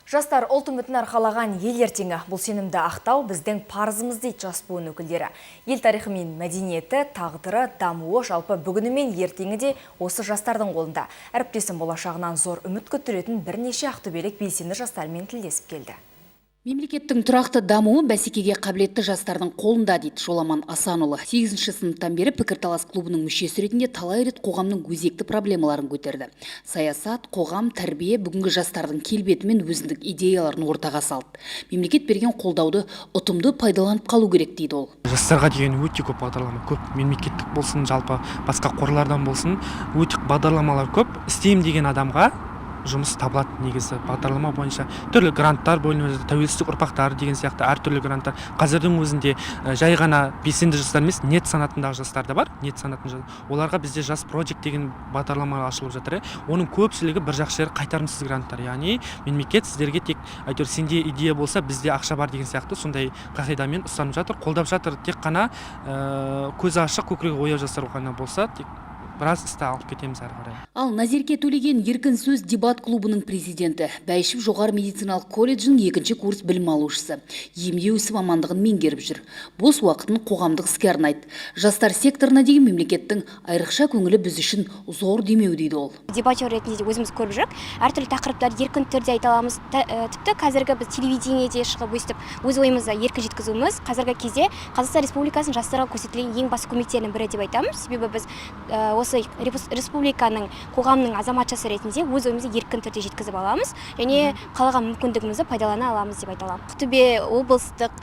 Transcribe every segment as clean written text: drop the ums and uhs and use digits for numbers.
Жастар – ұлт үмітін арқалаған ел ертеңі. Бұл сенімді ақтау біздің парызымыз, дейді жас буын өкілдері. Ел тарихы мен мәдениеті, тағдыры, дамуы, жалпы бүгіні мен ертеңі де осы жастардың қолында. Әріптесім болашағынан зор үміт күттіретін бірнеше ақтөбелік белсенді жастармен тілдесіп келді. Мемлекеттің тұрақты дамуы бәсекеге қабілетті жастардың қолында, дейді Жоламан Асанұлы. Сегізінші сыныптан бері пікірталас клубының мүшесі ретінде талай рет қоғамның өзекті проблемаларын көтерді. Саясат, қоғам, тәрбие, бүгінгі жастардың келбеті мен өзіндік идеяларын ортаға салды. Мемлекет берген қолдауды ұтымды пайдаланып қалу керек, дейді ол. Жастарға деген өте көп бағдарлама көп, мемлекеттік болсын, жалпы басқа қорлардан болсын, өте бағдарламалар көп. Істеймін деген адамға жұмыс табылады негізі. Бағдарлама бойынша түрлі гранттар бөлініп жатыр, «Тәуелсіздік ұрпақтары» деген сияқты әртүрлі гранттар. Қазірдің өзінде жай ғана белсенді жастар емес, НЕТ санатындағы жастар да бар. НЕТ санатын, оларға бізде «Жас проджект» деген бағдарлама ашылып жатыр, иә. Оның көпшілігі, бір жақсы жері, қайтарымсыз гранттар, яғни мемлекет сіздерге тек әйтеуір сенде идея болса, бізде ақша бар деген сияқты сондай қағидамен ұстанып жатыр, қолдап жатыр. Тек қана көзі ашық, көкірегі ояу жастар ғана болса, тек біраз істі алып кетеміз әрі қарай. Ал Назерке Төлеген – «Еркін сөз» дебат клубының президенті. Бәйішев жоғары медициналық колледжінің екінші курс білім алушысы. Емдеу ісі мамандығын меңгеріп жүр. Бос уақытын қоғамдық іске арнайды. Жастар секторына деген мемлекеттің айрықша көңілі біз үшін зор демеу, дейді ол. Дебатер ретінде де өзіміз көріп жүрік, әртүрлі тақырыптарды еркін түрде айта аламыз. Тіпті қазіргі біз телевидениеде шығып, өстіп өз ойымызды еркін жеткізуіміз қазіргі кезде Қазақстан Республикасының жастарға көрсетілген ең басты көмектерінің бірі деп айтамын. Себебі біз осы республиканың, қоғамның азаматшасы ретінде өз ойымызды еркін түрде жеткізіп аламыз және қалаған мүмкіндігімізді пайдалана аламыз деп айта аламын. Ақтөбе облыстық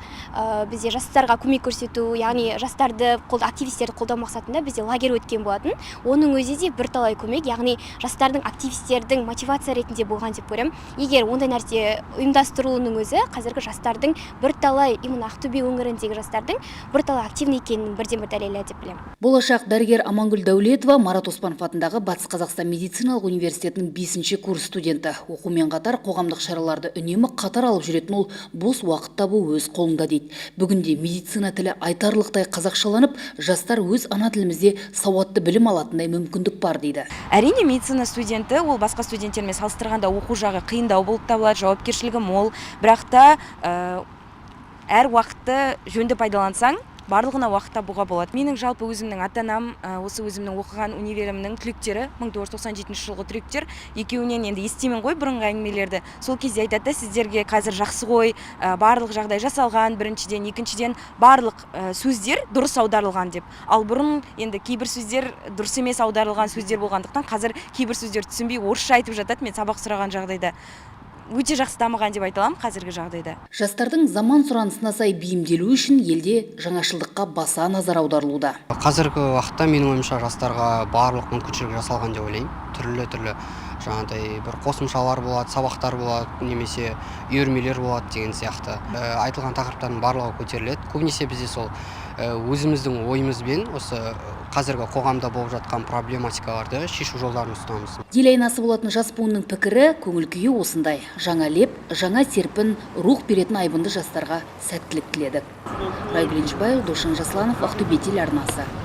бізде жастарға көмек көрсету, яғни жастарды активистерді қолдау мақсатында бізде лагерь өткен болатын. Оның өзі де бірталай көмек, яғни жастардың, активистердің мотивация ретінде болған деп көремін. Егер ондай нәрсе ұйымдастырылуының өзі қазіргі жастардың бірталай, именно Ақтөбе өңіріндегі жастардың бірталай активный екенінің бірден бір дәлелі деп білемін. Болашақ дәрігер Амангүл Дәулетова – Марат Оспанов атындағы Батыс Қазақстан медициналық университетінің бесінші курс студенті. Оқумен қатар қоғамдық шараларды үнемі қатар алып жүретін ол, бос уақыт табу өз қолыңда дейді. Бүгінде медицина тілі айтарлықтай қазақшаланып, жастар өз ана тілімізде сауатты білім алатындай мүмкіндік бар, дейді. Әрине, медицина студенті ол басқа студенттермен салыстырғанда оқу жағы қиындау болып табылады, жауапкершілігі мол, бірақ та әр уақытты жөнді пайдалансаң, барлығына уақыт табуға болады. Менің жалпы өзімнің ата анам осы өзімнің оқыған универімнің түлектері, 1997 жылғы түлектер. Екеуінен енді естимін ғой бұрынғы әңгімелерді. Сол кезде айтады да: «Сіздерге қазір жақсы ғой, барлық жағдай жасалған біріншіден, екіншіден, барлық сөздер дұрыс аударылған», – деп. Ал бұрын енді кейбір сөздер дұрыс емес аударылған сөздер болғандықтан, қазір кейбір сөздерді түсінбей, орысша айтып жатады мен сабақ сұраған жағдайда. Өте жақсы дамыған деп айта аламын қазіргі жағдайда. Жастардың заман сұранысына сай бейімделуі үшін елде жаңашылдыққа баса назар аударылуда. Қазіргі уақытта, менің ойымша, жастарға барлық мүмкіншілік жасалған деп ойлаймын. Түрлі түрлі жаңағыдай бір қосымшалар болады, сабақтар болады немесе үйірмелер болады деген сияқты. Айтылған тақырыптардың барлығы көтеріледі. Көбінесе бізде сол өзіміздің ойымызбен осы қазіргі қоғамда болып жатқан проблематикаларды шешу жолдарын ұсынамыз. Ел айнасы болатын жас буынның пікірі, көңіл күйі осындай. Жаңа леп, жаңа серпін, рух беретін айбынды жастарға сәттілік тіледік. Райгүл Енжібаева, Досжан Жасланов, Ақтөбе телеарнасы.